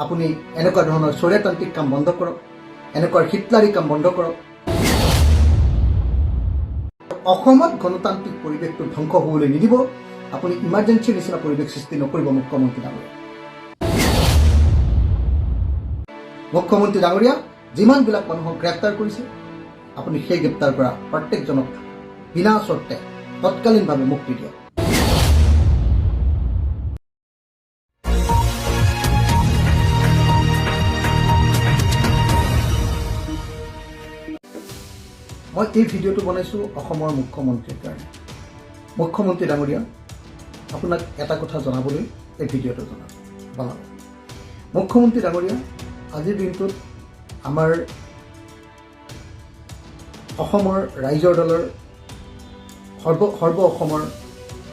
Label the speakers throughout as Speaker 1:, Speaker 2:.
Speaker 1: আপুনি এনেকুৱা ধৰণৰ স্বৈৰতান্ত্ৰিক কাম বন্ধ কৰক, এনেকুৱা হিটলাৰী কাম বন্ধ কৰক। অসমত গণতান্ত্ৰিক পৰিৱেশটো ধ্বংস হ'বলৈ নিদিব। আপুনি ইমাৰ্জেঞ্চিৰ নিচিনা পৰিৱেশ সৃষ্টি নকৰিব মুখ্যমন্ত্ৰী ডাঙৰীয়া। মুখ্যমন্ত্ৰী ডাঙৰীয়া, যিমানবিলাক মানুহক গ্ৰেপ্তাৰ কৰিছে, আপুনি সেই গ্ৰেপ্তাৰ কৰা প্ৰত্যেকজনক বিনা চৰ্তে তৎকালীনভাৱে মুক্তি দিয়ক। মই এই ভিডিঅ'টো বনাইছোঁ অসমৰ মুখ্যমন্ত্ৰীৰ কাৰণে। মুখ্যমন্ত্ৰী ডাঙৰীয়া, আপোনাক এটা কথা জনাবলৈ এই ভিডিঅ'টো বনালোঁ। মুখ্যমন্ত্ৰী ডাঙৰীয়া, আজিৰ দিনটোত আমাৰ অসমৰ ৰাইজৰ দলৰ সৰ্ব অসমৰ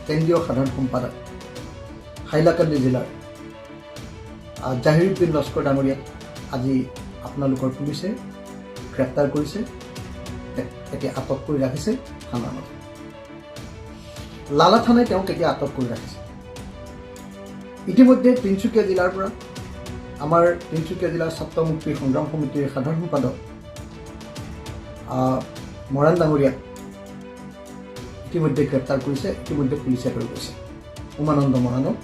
Speaker 1: কেন্দ্ৰীয় সাধাৰণ সম্পাদক হাইলাকান্দি জিলাৰ জাহিৰুদ্দিন লস্কৰ ডাঙৰীয়াক আজি আপোনালোকৰ পুলিচে গ্ৰেপ্তাৰ কৰিছে, এতিয়া আটক কৰি ৰাখিছে থানাৰ মাজত। লালা থানাই তেওঁক এতিয়া আটক কৰি ৰাখিছে। ইতিমধ্যে তিনিচুকীয়া জিলাৰ পৰা আমাৰ তিনিচুকীয়া জিলাৰ ছাত্ৰ মুক্তি সংগ্ৰাম সমিতিৰ সাধাৰণ সম্পাদক মৰাণ ডাঙৰীয়াক ইতিমধ্যে গ্ৰেপ্তাৰ কৰিছে, ইতিমধ্যে পুলিচে লৈ গৈছে। উমানন্দ মৰাণক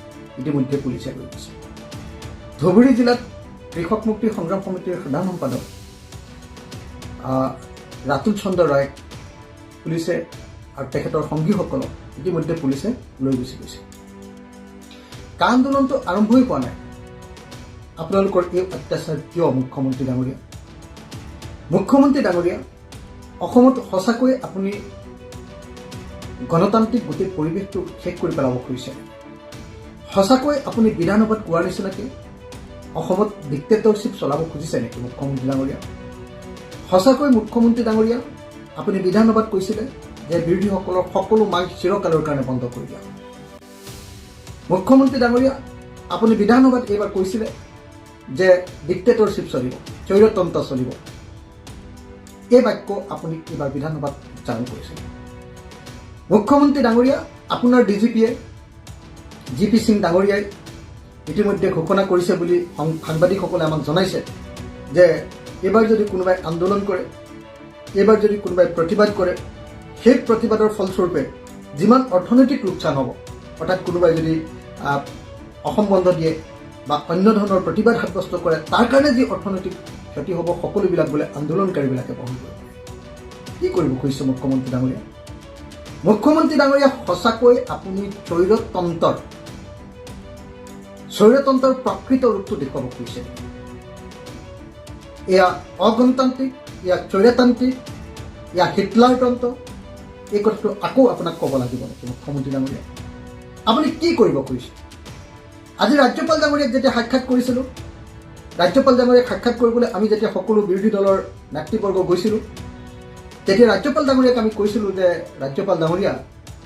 Speaker 1: ইতিমধ্যে পুলিচে লৈ গৈছে। ধুবুৰী জিলাত কৃষক মুক্তি সংগ্ৰাম সমিতিৰ সাধাৰণ সম্পাদক ৰাতুল চন্দ্ৰ ৰায়ক পুলিচে আৰু তেখেতৰ সংগীসকলক ইতিমধ্যে পুলিচে লৈ গুচি গৈছে। কা আন্দোলনটো আৰম্ভই হোৱা নাই। আপোনালোকৰ এই অত্যাচাৰ কিয় মুখ্যমন্ত্ৰী ডাঙৰীয়া? মুখ্যমন্ত্ৰী ডাঙৰীয়া, অসমত সঁচাকৈ আপুনি গণতান্ত্ৰিক গোটেই পৰিৱেশটো শেষ কৰি পেলাব খুজিছে। সঁচাকৈ আপুনি বিধানসভাত কোৱাৰ নিচিনাকৈ অসমত ডিক্টেটৰশ্বিপ চলাব খুজিছে নেকি মুখ্যমন্ত্ৰী ডাঙৰীয়া? সঁচাকৈ মুখ্যমন্ত্ৰী ডাঙৰীয়া, আপুনি বিধানসভাত কৈছিলে যে বিৰোধীসকলৰ সকলো মাইক চিৰকালৰ কাৰণে বন্ধ কৰি দিয়া। মুখ্যমন্ত্ৰী ডাঙৰীয়া, আপুনি বিধানসভাত এইবাৰ কৈছিলে যে ডিক্টেটৰশ্বিপ চলিব, স্বৈৰতন্ত্ৰ চলিব। এই বাক্য আপুনি এইবাৰ বিধানসভাত উচ্চাৰণ কৰিছিল। মুখ্যমন্ত্ৰী ডাঙৰীয়া, আপোনাৰ ডি জি পিয়ে জি পি সিং ডাঙৰীয়াই ইতিমধ্যে ঘোষণা কৰিছে বুলি সাংবাদিকসকলে আমাক জনাইছে যে এইবাৰ যদি কোনোবাই আন্দোলন কৰে, এইবাৰ যদি কোনোবাই প্ৰতিবাদ কৰে, সেই প্ৰতিবাদৰ ফলস্বৰূপে যিমান অৰ্থনৈতিক লোকচান হ'ব, অৰ্থাৎ কোনোবাই যদি অসম বন্ধ দিয়ে বা অন্য ধৰণৰ প্ৰতিবাদ সাব্যস্ত কৰে, তাৰ কাৰণে যি অৰ্থনৈতিক ক্ষতি হ'ব, সকলোবিলাক বোলে আন্দোলনকাৰীবিলাকে বহন কৰিব। কি কৰিব খুজিছে মুখ্যমন্ত্ৰী ডাঙৰীয়া? মুখ্যমন্ত্ৰী ডাঙৰীয়া, সঁচাকৈ আপুনি স্বৈৰতন্ত্ৰৰ প্ৰকৃত ৰূপটো দেখুৱাব খুজিছে। এয়া অগণতান্ত্ৰিক, এয়া স্বৈৰতান্ত্ৰিক, এয়া হিটলাৰতন্ত্ৰ। এই কথাটো আকৌ আপোনাক ক'ব লাগিব নেকি মুখ্যমন্ত্ৰী ডাঙৰীয়া? আপুনি কি কৰিব খুজিছে? আজি ৰাজ্যপাল ডাঙৰীয়াক যেতিয়া সাক্ষাৎ কৰিছিলোঁ, ৰাজ্যপাল ডাঙৰীয়াক সাক্ষাৎ কৰিবলৈ আমি যেতিয়া সকলো বিৰোধী দলৰ নেতৃবৰ্গ গৈছিলোঁ, তেতিয়া ৰাজ্যপাল ডাঙৰীয়াক আমি কৈছিলোঁ যে ৰাজ্যপাল ডাঙৰীয়া,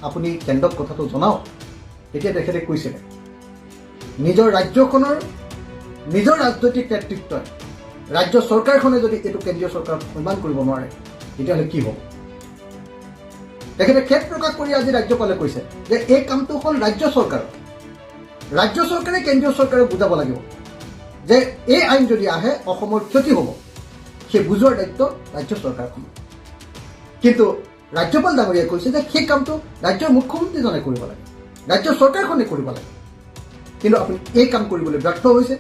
Speaker 1: আপুনি কেন্দ্ৰক কথাটো জনাওক। তেতিয়া তেখেতে কৈছিলে নিজৰ ৰাজ্যখনৰ নিজৰ ৰাজনৈতিক নেতৃত্বই, ৰাজ্য চৰকাৰখনে যদি এইটো কেন্দ্ৰীয় চৰকাৰক সন্মান কৰিব নোৱাৰে, তেতিয়াহ'লে কি হ'ব? তেখেতে খেদ প্ৰকাশ কৰি আজি ৰাজ্যপালে কৈছে যে এই কামটো হ'ল ৰাজ্য চৰকাৰৰ। ৰাজ্য চৰকাৰে কেন্দ্ৰীয় চৰকাৰক বুজাব লাগিব যে এই আইন যদি আহে অসমৰ ক্ষতি হ'ব। সেই বুজোৱাৰ দায়িত্ব ৰাজ্য চৰকাৰখনৰ। কিন্তু ৰাজ্যপাল ডাঙৰীয়াই কৈছে যে সেই কামটো ৰাজ্যৰ মুখ্যমন্ত্ৰীজনে কৰিব লাগে, ৰাজ্য চৰকাৰখনে কৰিব লাগে। কিন্তু আপুনি এই কাম কৰিবলৈ ব্যৰ্থ হৈছে।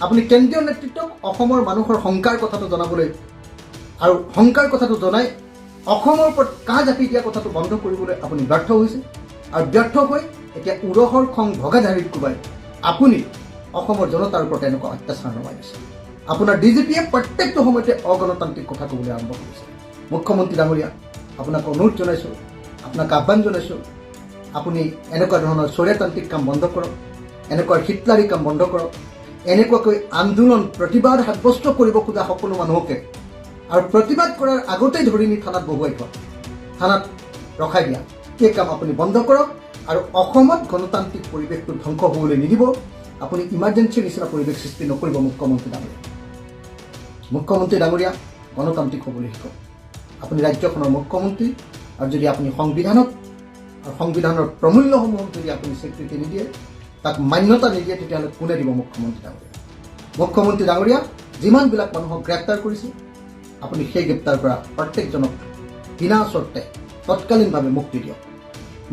Speaker 1: আপুনি কেন্দ্ৰীয় নেতৃত্বক অসমৰ মানুহৰ শংকাৰ কথাটো জনাবলৈ আৰু শংকাৰ কথাটো জনাই অসমৰ ওপৰত কা জাপি দিয়া কথাটো বন্ধ কৰিবলৈ আপুনি ব্যৰ্থ হৈছে। আৰু ব্যৰ্থ হৈ এতিয়া উৰহৰ খং ভগাধাৰীত কোবাই আপুনি অসমৰ জনতাৰ ওপৰত এনেকুৱা অত্যাচাৰ নমাই দিছে। আপোনাৰ ডি জি পিয়ে প্ৰত্যেকটো সময়তে অগণতান্ত্ৰিক কথা ক'বলৈ আৰম্ভ কৰিছে। মুখ্যমন্ত্ৰী ডাঙৰীয়া, আপোনাক অনুৰোধ জনাইছোঁ, আপোনাক আহ্বান জনাইছোঁ, আপুনি এনেকুৱা ধৰণৰ স্বৈৰতান্ত্ৰিক কাম বন্ধ কৰক, এনেকুৱা হিটলাৰী কাম বন্ধ কৰক। এনেকুৱাকৈ আন্দোলন প্ৰতিবাদ সাব্যস্ত কৰিব খোজা সকলো মানুহকে আৰু প্ৰতিবাদ কৰাৰ আগতেই ধৰি নি থানাত বহুৱাই থোৱা, থানাত ৰখাই দিয়া, এই কাম আপুনি বন্ধ কৰক আৰু অসমত গণতান্ত্ৰিক পৰিৱেশটো ধ্বংস হ'বলৈ নিদিব। আপুনি ইমাৰ্জেঞ্চিৰ নিচিনা পৰিৱেশ সৃষ্টি নকৰিব মুখ্যমন্ত্ৰী ডাঙৰীয়া। মুখ্যমন্ত্ৰী ডাঙৰীয়া, গণতান্ত্ৰিক হ'বলৈ শিকক। আপুনি ৰাজ্যখনৰ মুখ্যমন্ত্ৰী আৰু যদি আপুনি সংবিধানত আৰু সংবিধানৰ প্ৰমূল্যসমূহক যদি আপুনি স্বীকৃতি নিদিয়ে, তাক মান্যতা নিদিয়ে, তেতিয়াহ'লে কোনে দিব মুখ্যমন্ত্ৰী ডাঙৰীয়া? মুখ্যমন্ত্ৰী ডাঙৰীয়া, যিমানবিলাক মানুহক গ্ৰেপ্তাৰ কৰিছে, আপুনি সেই গ্ৰেপ্তাৰ কৰা প্ৰত্যেকজনক বিনা চৰ্তে তৎকালীনভাৱে মুক্তি দিয়ক।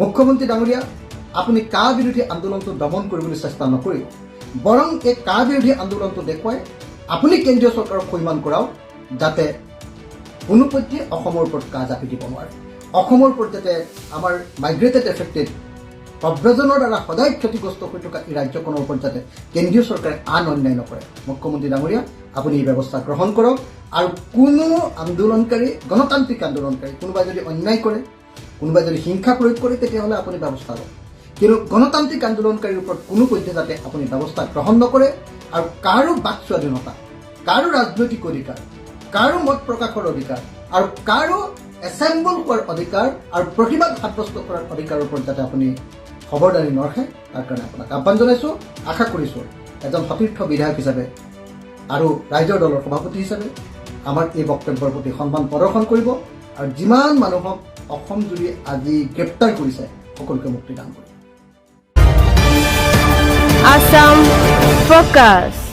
Speaker 1: মুখ্যমন্ত্ৰী ডাঙৰীয়া, আপুনি কা বিৰোধী আন্দোলনটো দমন কৰিবলৈ চেষ্টা নকৰিব, বৰং এই কা বিৰোধী আন্দোলনটো দেখুৱাই আপুনি কেন্দ্ৰীয় চৰকাৰক সৈমান কৰাওক, যাতে কোনোপধ্যে অসমৰ ওপৰত কা জাপি দিব নোৱাৰে, অসমৰ ওপৰত যাতে আমাৰ মাইগ্ৰেটেড এফেক্টেড, প্ৰব্ৰজনৰ দ্বাৰা সদায় ক্ষতিগ্ৰস্ত হৈ থকা এই ৰাজ্যখনৰ ওপৰত যাতে কেন্দ্ৰীয় চৰকাৰে আন অন্যায় নকৰে। মুখ্যমন্ত্ৰী ডাঙৰীয়া, আপুনি এই ব্যৱস্থা গ্ৰহণ কৰক আৰু কোনো আন্দোলনকাৰী, গণতান্ত্ৰিক আন্দোলনকাৰী কোনোবাই যদি অন্যায় কৰে, কোনোবাই যদি হিংসা প্ৰয়োগ কৰে, তেতিয়াহ'লে আপুনি ব্যৱস্থা লওক। কিন্তু গণতান্ত্ৰিক আন্দোলনকাৰীৰ ওপৰত কোনো পধ্যে যাতে আপুনি ব্যৱস্থা গ্ৰহণ নকৰে আৰু কাৰো বাক স্বাধীনতা, কাৰো ৰাজনৈতিক অধিকাৰ, কাৰো মত প্ৰকাশৰ অধিকাৰ আৰু কাৰো এছেম্বল হোৱাৰ অধিকাৰ আৰু প্ৰতিবাদ সাব্যস্ত কৰাৰ অধিকাৰৰ ওপৰত যাতে আপুনি খবৰদাৰী নৰখে, তাৰ কাৰণে আপোনাক আহ্বান জনাইছোঁ। আশা কৰিছোঁ এজন সতীৰ্থ বিধায়ক হিচাপে আৰু ৰাইজৰ দলৰ সভাপতি হিচাপে আমাৰ এই বক্তব্যৰ প্ৰতি সন্মান প্ৰদৰ্শন কৰিব আৰু যিমান মানুহক অসম জুৰি আজি গ্ৰেপ্তাৰ কৰিছে, সকলোকে মুক্তি দান কৰিব।
Speaker 2: Assam Focus.